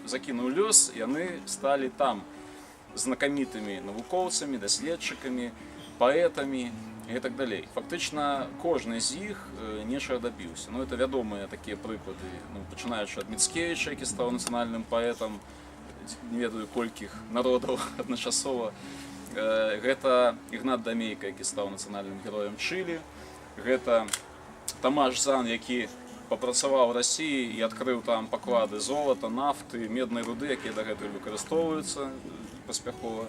закінуў лёс, яны сталі там знакамітымі навукоўцамі, даследчыкамі, паэтамі і так далей. Фактычна кожны з іх нечага дабіўся. Ну, это вядомыя такія прыклады, ну, пачынаючы ад Міцкевіча, які стаў нацыянальным паэтам, не ведаю колькіх народаў адначасова. Гэта Ігнат Дамейка, які стаў нацыянальным героем Чылі. Гэта Тамаш Зан, які папрацаваў у Расіі і адкрыў там паклады золата, нафты, меднай руды, якія дагэтуль выкарыстоўваюцца паспяхова.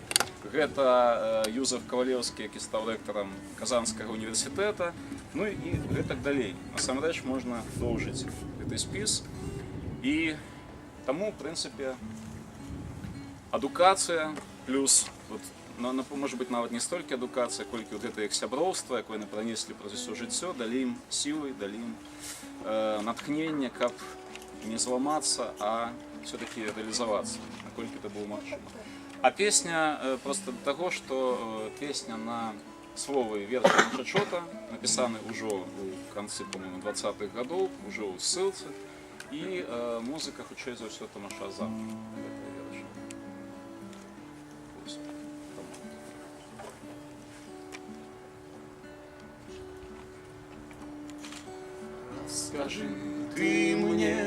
Гэта Юзаф Кавалеўскі, які стаў рэктарам Казанскага універсітэта. Ну і гэтак далей. Насамрэч можна доўжыць гэты спіс. І таму, в прынцыпе, адукацыя плюс вот, ну, можа быць, нават не столькі адукацыя, колькі вот гэта іх сяброўства, якое яны пранеслі праз усё жыццё, далі ім сілы, далі ім натхнення, каб не зламацца, а все-таки рэалізавацца, наколькі это было магчыма. А песня просто да таго, што песня на словы верша Чачота, напісаны ўжо ў канцы, по-моему, 20-х гадоў, ужо ў ссылцы, і музыка, хутчэй за ўсё, Тамаша Зана. Гэтая верша. Вось. Таму. Скажы ты мне,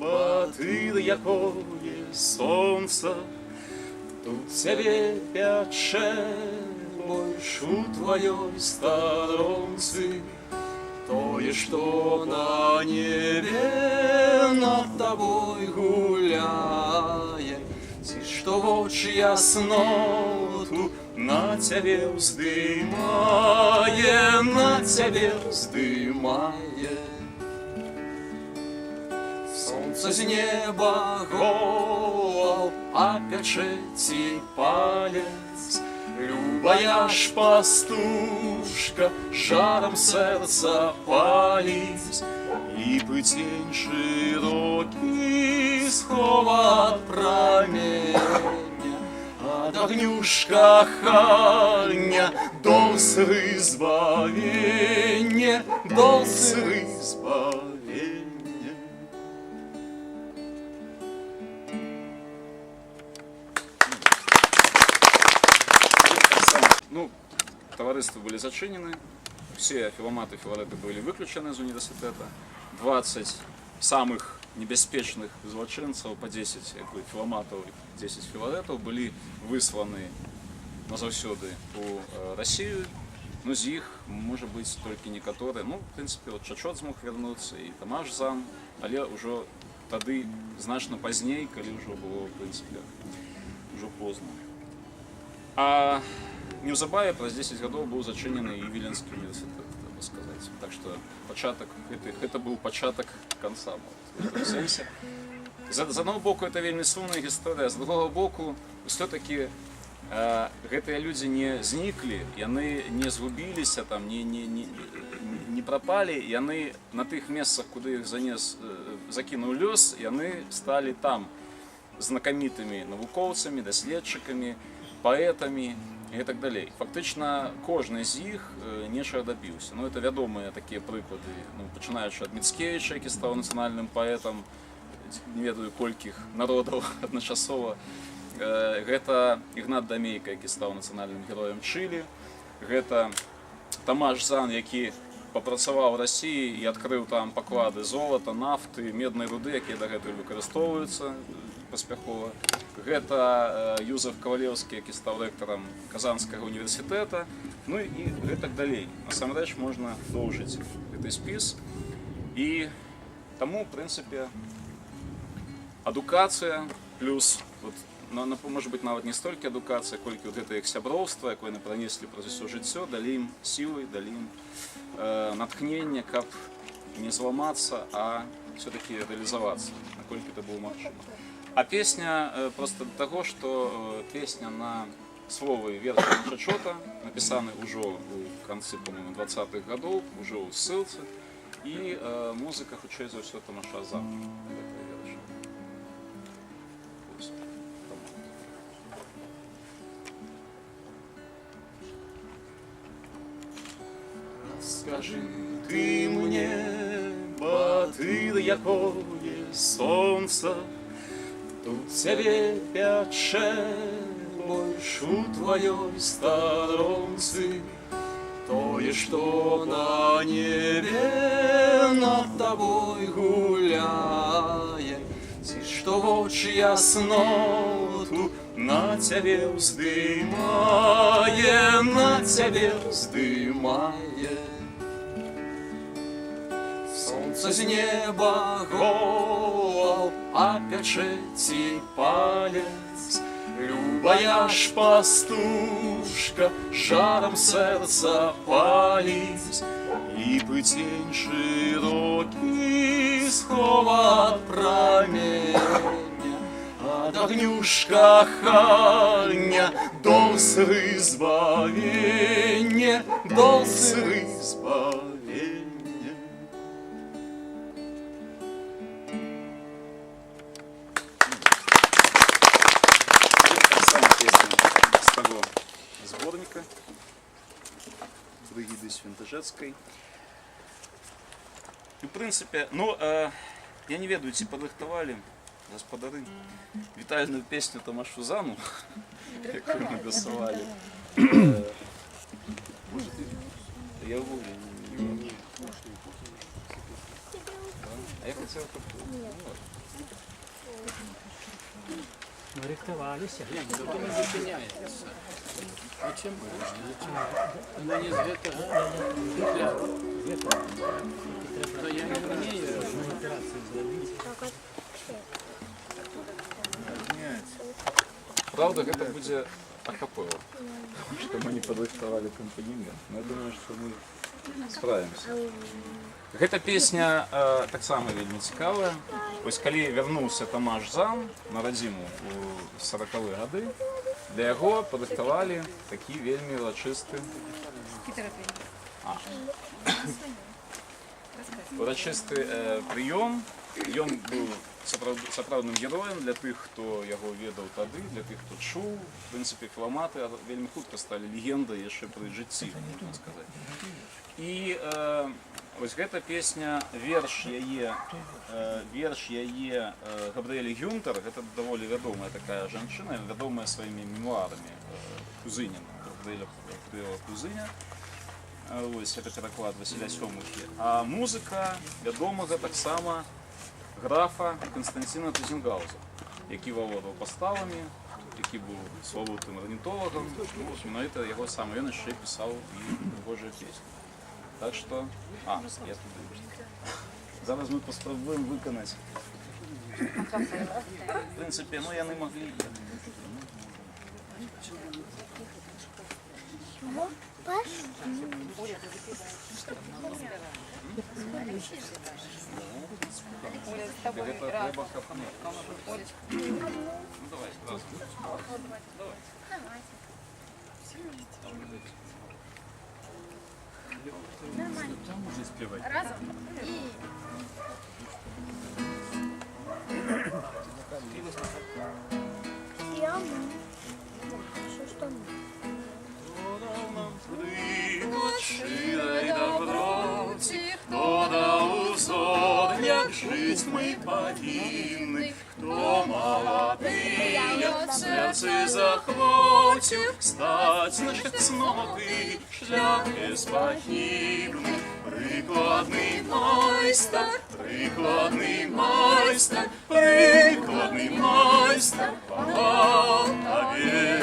батыр, якое сонца тут цябе пячэ больш у тваёй старонцы, тое, што на небе над табой гуляе, ці што вочы ясноту на цябе ўздымае, на цябе ўздымае. Сонца з неба голаў, а пячэ ці палец. Любая ж пастушка жарам сэрца паліць. Ліпы цень шырокі схова ад праменя, ад агню ж кахання дол сыры збавенне, дол сыры збавенне. Ну, таварыствы былі зачынены, все філаматы, філарэты былі выключаны з універсітэта. 20 самых небяспечных злачынцаў, па 10, як бы, філаматаў і 10 філарэтаў былі высланы назаўсёды у Расію. Ну, з іх, можа быць, толькі некаторыя. Ну, в прынцыпе, вот Чачот змог вярнуцца і Тамаш Зан, але ўжо тады значна пазней, калі ўжо было, в прынцыпе, ўжо позна. А неўзабаве, праз 10 гадоў, быў зачынены і Віленскі універсітэт, трэба сказаць. Так што гэта быў пачатак канца, у гэтым сэнсе. З аднаго боку, это вельмі сумная гісторыя, з другога боку, ўсё-такі гэтыя людзі не зніклі, яны не згубіліся там, не прапалі, яны на тых месцах, куды іх закінуў лёс, яны сталі там знакамітымі навукоўцамі, даследчыкамі, паэтамі і так далей. Фактычна кожны з іх нечага дабіўся. Ну, это вядомыя такія прыклады, ну, пачынаючы ад Міцкевіча, які стаў нацыянальным паэтам, не ведаю колькіх народаў адначасова. Гэта Ігнат Дамейка, які стаў нацыянальным героем Чылі. Гэта Тамаш Зан, які папрацаваў у Расіі і адкрыў там паклады золата, нафты, меднай руды, якія дагэтуль выкарыстоўваюцца паспяхова. Гэта Юзаф Кавалеўскі, які стаў рэктарам Казанскага універсітэта. Ну і гэтак далей. Насамрэч можна доўжыць гэты спіс. І таму, в прынцыпе, адукацыя плюс вот, Ну, можа быць, нават не столькі адукацыя, колькі вот гэта іх сяброўства, якое яны пранеслі праз усё жыццё, далі ім сілы, далі ім натхнення, каб не зламацца, а все-таки рэалізавацца, наколькі это было магчыма. А песня просто да таго, што песня на словы верша Чачота, напісаны ўжо ў канцы, по-моему, 20-х гадоў, ужо ў ссылцы, і музыка, хутчэй за ўсё, Тамаша Зана гэтага верша. Вось. Таму. Скажы ты мне, батыр, якое сонца тут цябе пячэ больш у тваёй старонцы, тое, што на небе над табой гуляе, ці што вочы ясноту на цябе ўздымае, на цябе ўздымае. Сонца з неба голаў, а пячэ ці палец. Любая ж пастушка жарам сэрца паліць. Ліпы цень шырокі схова ад праменя, ад агню ж кахання дол сыры збавенне, дол сыры збавенне. Таксама песня з таго зборніка Брыгіды Свентажэцкай. І, в прынцыпе, ну, я не ведаю, ці падрыхтавалі гаспадары вітальную песню Тамашу Зану, якую мы дасылалі. Можа, я ўвогуле не. А я хацеў, каб. Ну, ладно. Ну, рыхтаваліся, глянь. Зато не зупиняється. А чим? Вона не з гэтага футляра. То я не вмію. Операцію зрабіць. Праўда, гэта будзе акапела, што мы не падрыхтавалі акампанемент. Но я думаю, што мы справімся. Гэта песня таксама вельмі цікавая. Вось калі вярнуўся Тамаш Зан на радзіму у 40-е гады, для яго падрыхтавалі такі вельмі урачысты прыём. Ён быў сапраўдным героем для тых, хто яго ведаў тады, для тых, хто чуў. В прынцыпе, філаматы вельмі хутка сталі легендай яшчэ пры жыцці, можна сказаць. І вось гэта песня, верш яе Габрыэлі Гюнтер, гэта даволі вядомая такая жанчына, вядомая сваімі мемуарамі, кузыня, Габрыэля кузыня. Вось гэта пераклад Васіля Сёмухі. А музыка вядомага таксама графа Канстанціна Тызенгауза, які валодаў паставамі, які быў славутым арнітолагам. Ну, вось менавіта яго сам ён яшчэ пісаў і прыгожыя песні. Так што, я туды. Зараз мы паспрабуем выканаць. В прынцыпе, ну яны маглі. Оля, з тобою Гэта разом. трэба, каб не. Олечка. Ну давай, разам. Давай. Там можна спяваць. Разом. І Я Що ж там? Прыклад шчырай даброці, хто даў узор, як жыць мы павінны, хто маладыя сэрцы захвоціў, стаць на шлях цноты, шлях беспахібны, прыкладны майстар, прыкладны майстар, прыкладны майстар, хвала табе.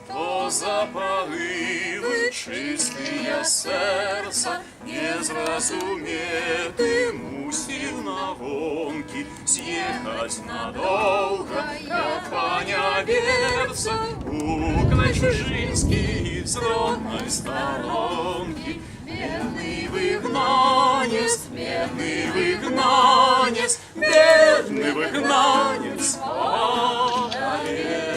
Хто Хто за парывы чыстыя сэрца не зразуме, ты мусіў на гонкі з'ехаць надоўга, каб паняверца у край чужынскі з роднай старонкі. Бедны выгнанец, бедны выгнанец, бедны выгнанец, хвала табе.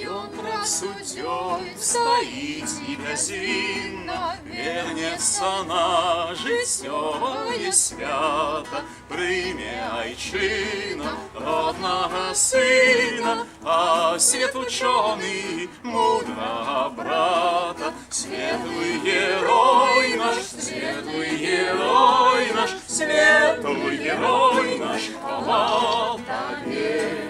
Ён прад суддзёй стаіць і бязвінна вернецца на жыццёвае свята, прыме айчына роднага сына, а свет вучоны мудрага брата. Светлы герой наш, светлы герой наш, светлы герой наш, хвала табе.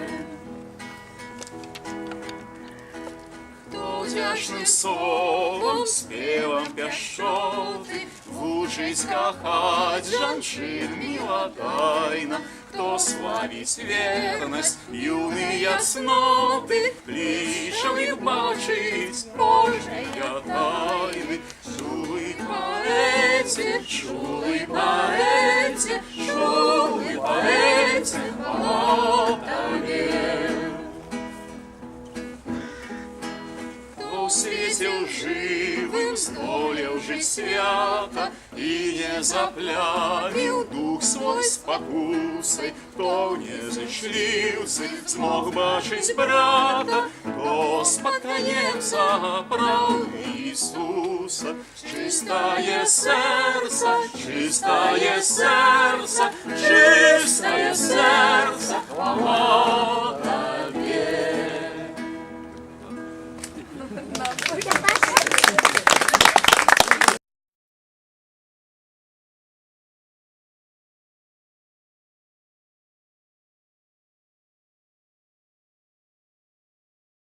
Хто ўдзячным словам, спевам пяшчоты вучыць кахаць жанчын міла тайна, хто славіць вернасць юныя цноты, клічам іх бачыць Божыя тайны. Чулы паэце, чулы паэце, чулы паэце, хвала табе. Хто ў свеце лжывым здолеў жыць свята і не запляміў дух свой спакусай, хто ў незычліўцы змог бачыць брата, хто спадкаемца праўды Ісуса. Чыстае сэрца, чыстае сэрца, чыстае сэрца, хвала.